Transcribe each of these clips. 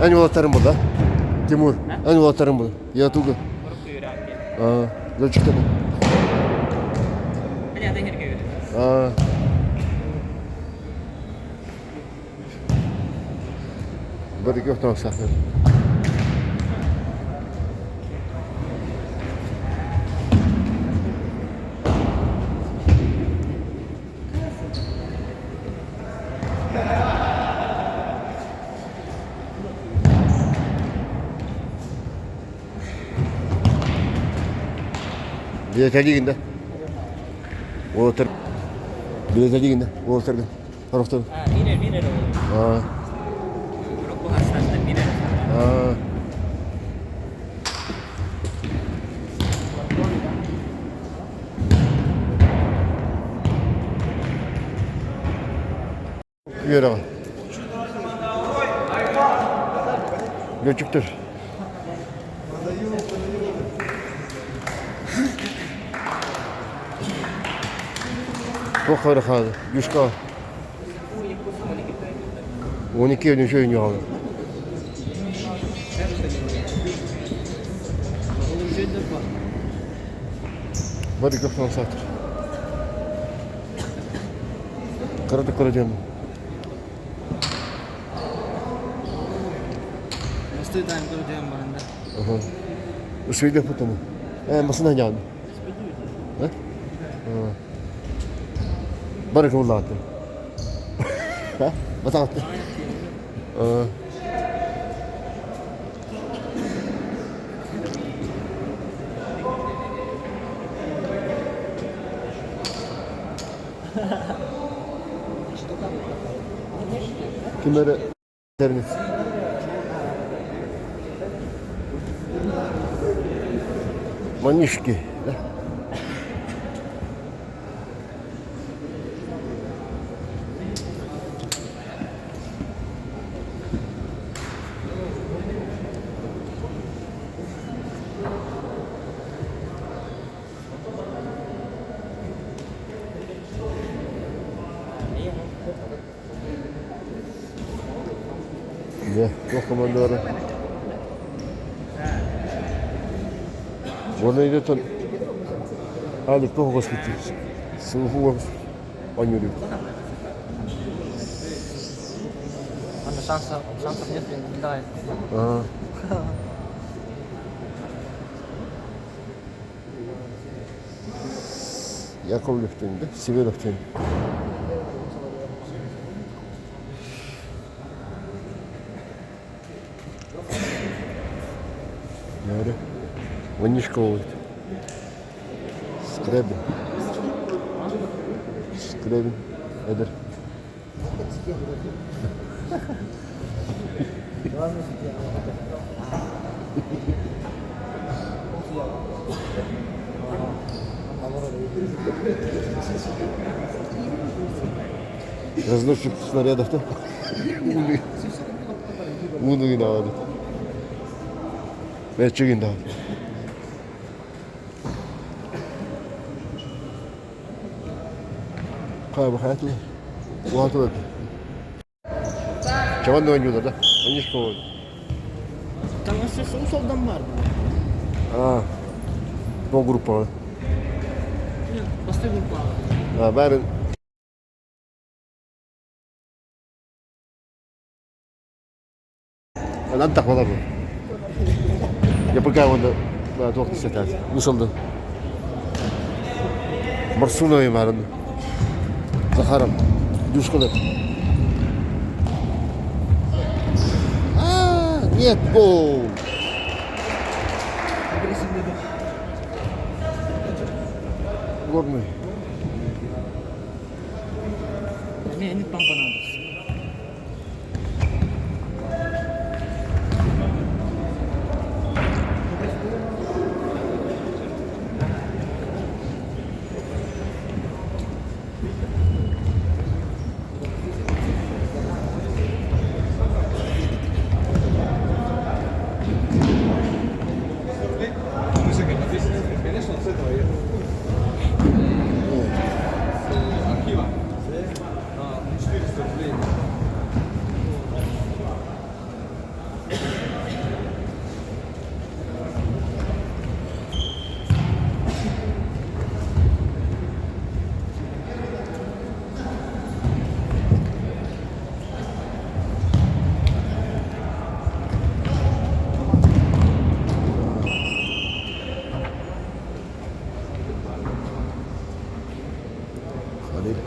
Эн уолаттарым була. Тимур, эн уолаттарым була. Я туга. Аа, летчиктер. Аа. Бір-екі ұқтамасақ. Билетэлиигин да? Уолаттар билетэлиигин да? Уолаттаргын Сорохтор. Биир биир эрэ Аа. Урукку хастартан биир эрэ. Аа. Үөрэҕин. Летчиктэр. Туох эрэ хаалла? Юшка. 12 нөшө ойнуоҕа. Бары көхтөн саатыр. Кыратык көрөдүөм. Бастыы тайм көрөдүөм баранда. Үсүйдэ путаны. Э, масына ньааны. Э? Бары кыллааты. Батаҕатты. Ким эрэ Манишки, да? Дьэ, туох командора? Уонна идэтэн Алик туох госпиталь? Сылху оонньуур. Анда шансов, шансов нет, не дает. Ага. Яковлевтен да, Северовтен. Яры. Вонишка болит. Скрябин. Скрябин. Эдер. Разносчик снарядов-то. Умный надо. Мэчигин да. Хайа бахаятли. Уатылат. Чаван ойнуулар да? Онньушка Таҥасы солдан бар бу. Аа, бу группаҕа. Басты группаҕа. Аа, бәрін Антах болар бу. Я пока онда туох сэтаат. Мусалды. Марсуна имарын. Захаром. Дюшкалар. А, нет, гол. Горный. Эмиэ инник пампанаабыт.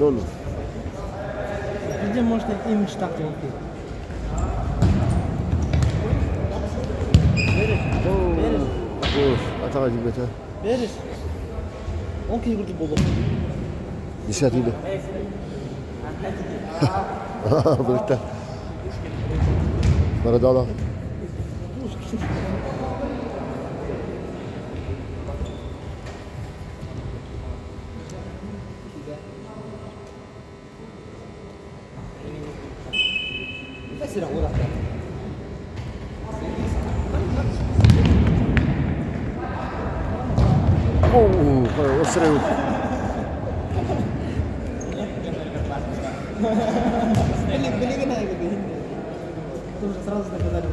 Тоже. Где можно имидж так делать? Веришь? Атаҕа тиийбэтэ. Веришь? Он киһи курдук буолуох. Десятый да. Былыкта. Бородоло. Острый. Сразу доказали.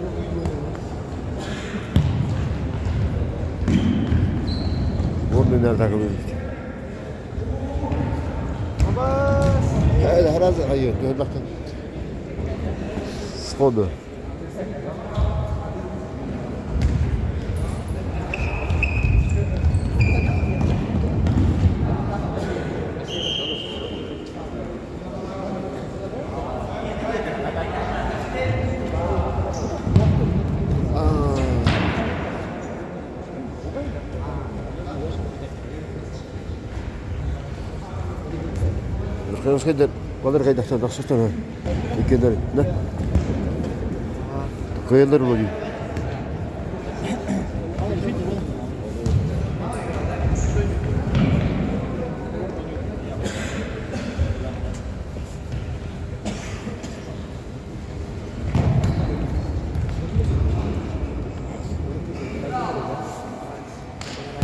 Горный takılıyor. Сходу. Хайдар балар хайдахтар тахсыстар иккиэннэр да кыайаллар буолуо дии.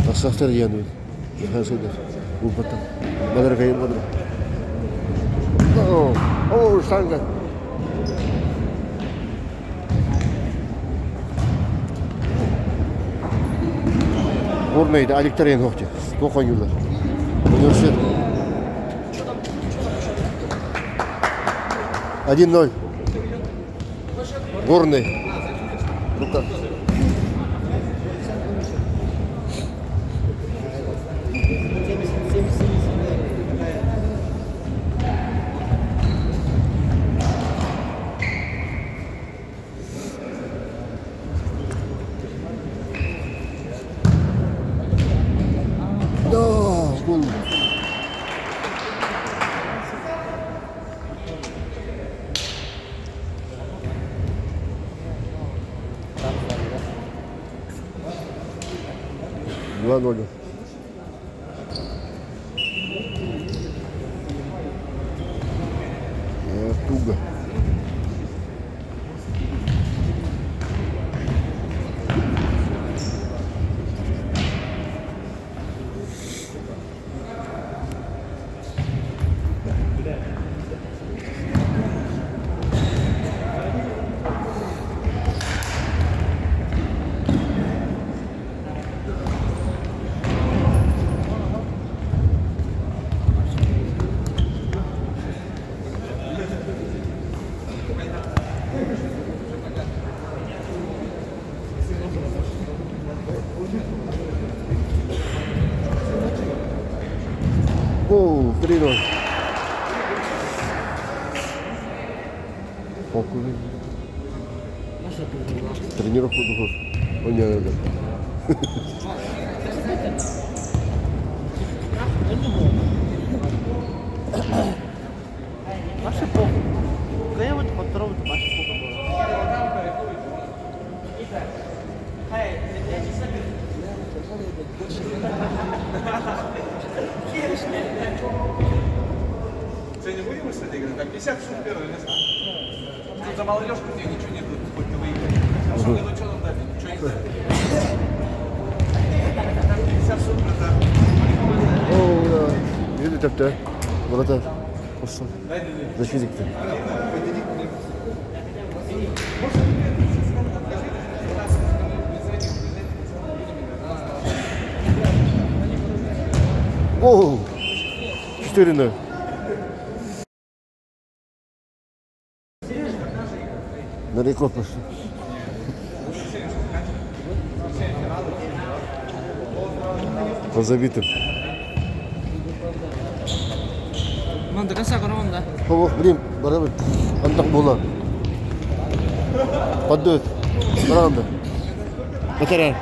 Тахсахтар диэн Хайдар булбаттар. Балар кыайаллар. О, о, штанга. Горнайда Аликтар ен хохте. Тоқойнулар. Университет. 1-0. Горный. Рука. Да, гол. 2-0. Туго. О, 3-0. Тренировку духов. О, не, не, Вообще похуй. Кайвыт хотторобут вообще похуй было. Сегодня будем что-то играть? Так, 50 штук первое место. Тут за молодежку тебе ничего не дадут, хоть ты выиграешь. В прошлом году что нам дали? Ничего не дали. 50 штук, это... О, да. Yürü tepte. Вратарь. Olsun. Защитник-то. О, 4-0. На рекорд пошли. По забитым. Ман до конца көрөҕүн да? Хобо, билим, барабын. Антах буола. Поддует. Бараҕын да. Батарар.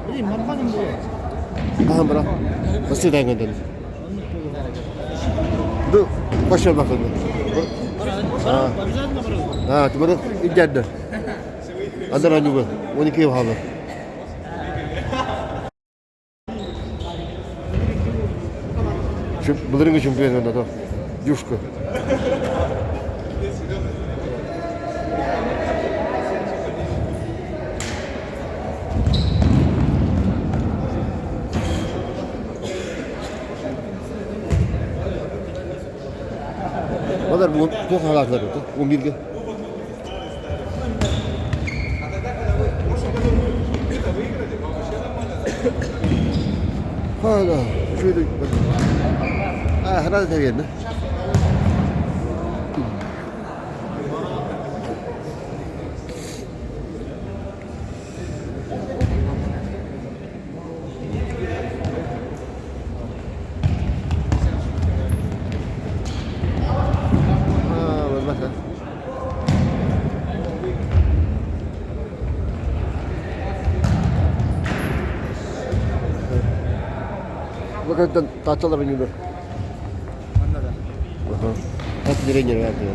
Билим, барбаным буолуо. Аһан бара. Басты тайган Ду, пошел бакын. Обязательно барабын. А, ты бары иддәрдер. Адар анюга. 12 хаалар. Былырыҥҥы чемпион то Дюшка. Балар бүгүн туох хаалаатылар 11-ге. Hala, şöyle Ha, herhalde yerine. Ha, bak. Bakın tahtalar oynuyorlar. Манна да. Хас тренер это.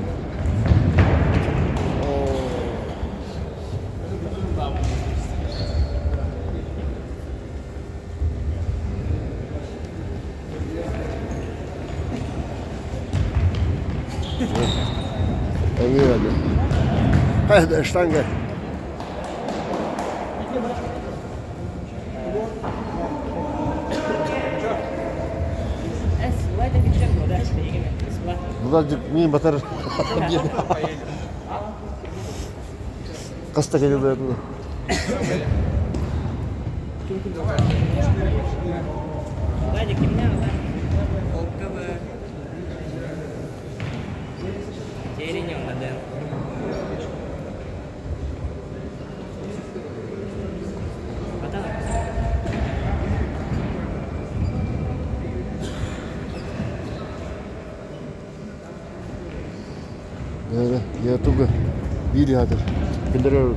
Хайда штанга. Владик мин батар. Хаста кэлэр Я туга биир хатыр. Күндөрөр.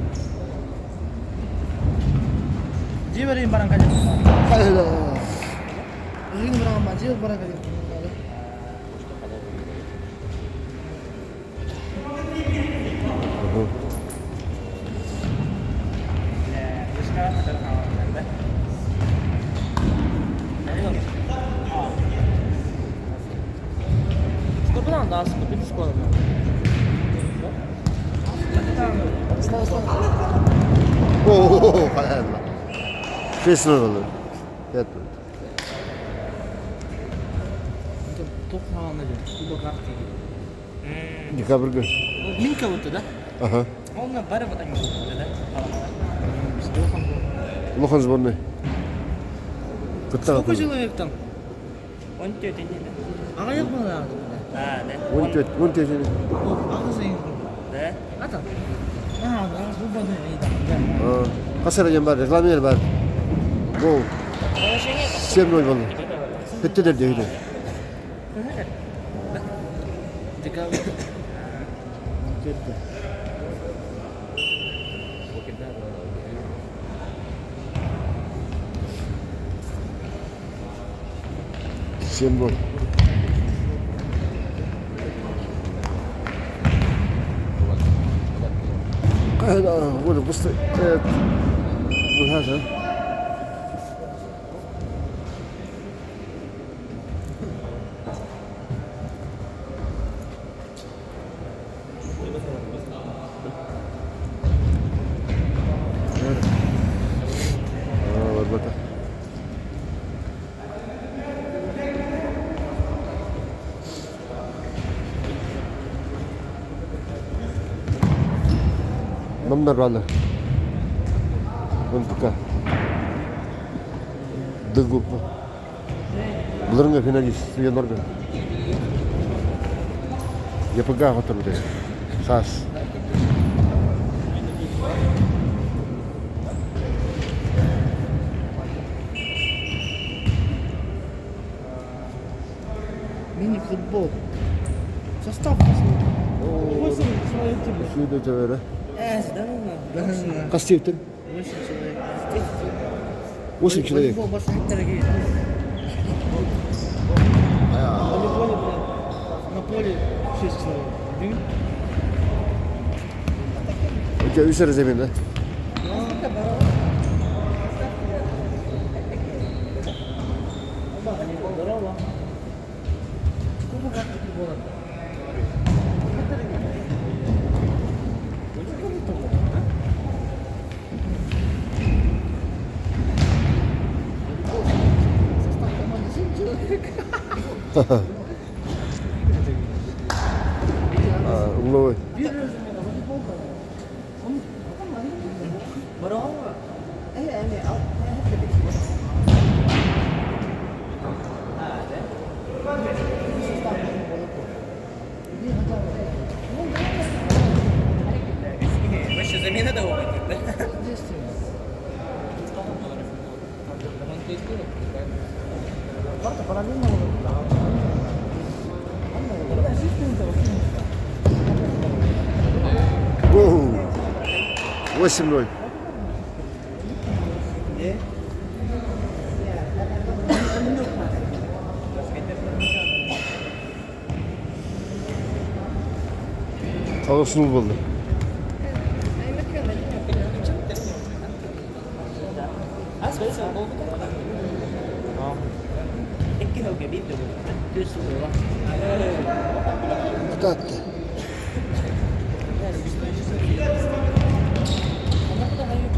Дьиэ бэрин баран кэлин. Хайда. Эһигини быраҕан дьиэ баран кэлин. Сколько да, сколько сколько? О, хайда. Шесть ноль. Пять. Туох хаална диэн, кубок Арктики. Декабрьга. Мин кабыты да? Ага. Онно бары вот они да? Улахан сборной. Сколько человек там? Он тетя не да. Аҕыйах буолар. А, да. 14, 14. Аҕыс Да? Ата. А, аҕыс бу бады. Хас эрэ бар, рекламер бар. Гол. Положение 7-0 болды. Бітті деді. Декабрь. 7-0. هذا هو بص هذا. Барбата. Намнар баалар. НПК. Д группа. Былырыҥҥы финалист Янорга. ЕПГ хотор Саас. Мини. футбол. Состав посмотри. 8 человек тебе. Сүйді төбері. Э, да ну. Хас типтин? 8 человек. 8 человек. Волейбол басқа дорогие. Волейболе, блин, на поле 6 человек. Блин. У тебя үс эрэ замена, да? Здорово. Состав команды 7 человек. А, угловой. Первая замена, волейбол команда. Браво. Вообще замена довольно, да? Естественно. Карта параллельно. Воу. 8-0. Тоҕус-нөл буолла. А, сколько был? Икки сылга биир да буолла. Түөрт сыл буолла. Кытаатта.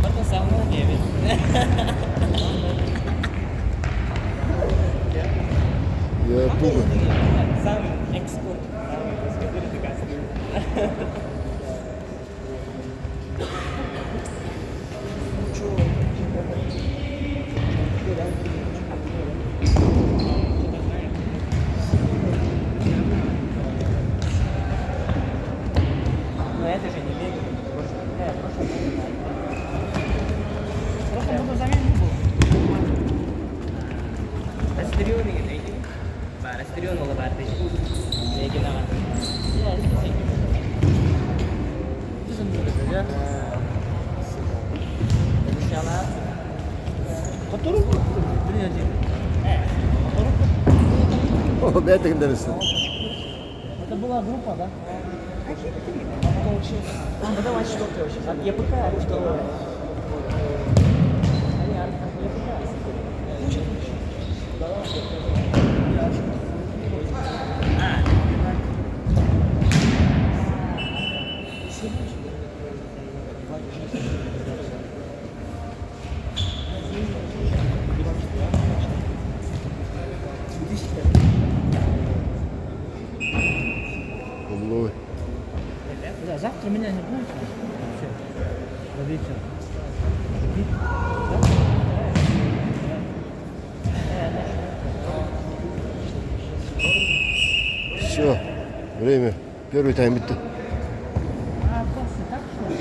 Барыта саҥа диэбит. Я туго. Сам экспорт. Самый экспорт. Но это же не мега. Просто буду замену был. Растрённый эйги. Ба, растрённый лабарты. Эйги нава. Который был? 3-1. О, бэйэтэ дэрсэн. Это была группа, да? А потом вообще... А потом четвертый вообще. От ЕПК что? Они от ЕПК. Угловой. Да, завтра меня не будет вообще. До вечера. Все. Время. Первый тайм бүттэ. А, просто так что ли?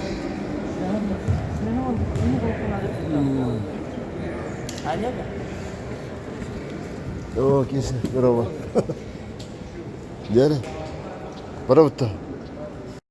Олега? О, кисе. Здорово. Дьэ. Бара бүттэ.